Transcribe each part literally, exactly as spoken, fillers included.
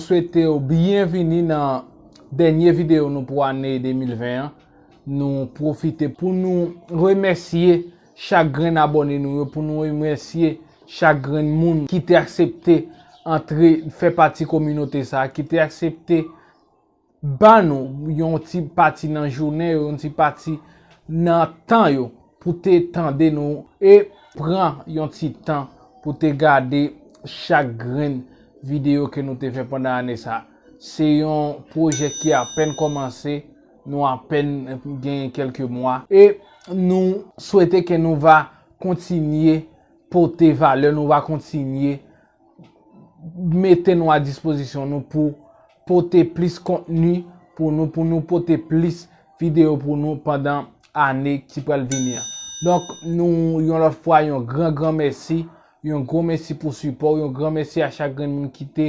Swete w byenvini nan dènye videyo nou pou ane de mil ven an. Nou pwofite pou nou remèsye chak grenn abòne nou yo, pou nou remèsye chak grenn moun ki te aksepte antre fè pati kominote sa a, ki te aksepte ba nou yon ti pati nan jounen yo, yon ti pati nan tan yo pou te tande nou e pran yon ti tan pou te gade chak grenn videyo ke nou te fè pandan ane sa. Se yon pwojè ki apèn kòmanse, nou apèn genyen kèlke mwa e nou swete ke nou va kontinye pote valè, nou va kontinye mete nou a dispozisyon nou pou pote plis kontni pou nou, pou nou pote plis videyo pou nou pandan ane ki pral vini an. Donk, nou, yon lòt fwa, yon gran, gran mèsi, yon gwo mèsi pou sipò, yon gran mèsi a chak grenn moun ki te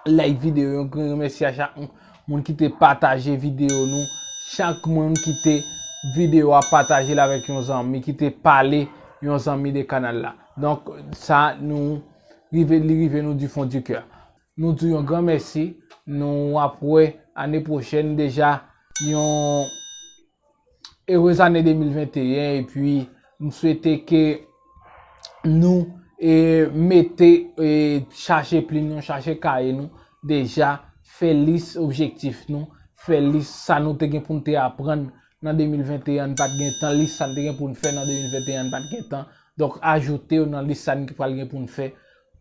like videyo, yon gran mèsi a chak moun ki te pataje videyo nou, chak moun ki te videyo a pataje l avèk yon zanmi, ki te pale yon zanmi de kanal la. Donk, sa nou rive, li rive nou du fond du cœur. Nou di yon gran mèsi, nou ap wè ane pwochèn deja yon erez ane de mil venteyen epi m swete ke nou e, mete e, chache plim nou, chache kaye nou, deja fè lis objektif nou, fè lis sa nou te gen pou n te aprann nan de mil venteyen an, n pa t gen tan, lis sa n te gen pou n fè nan de mil venteyen an, n pa t gen tan. Donk, ajoute yo nan lis sa n pral gen pou n fè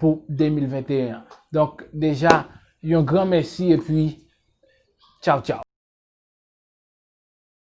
pou de mil venteyen an. Donk, deja, yon gran mèsi epi tchaw tchaw.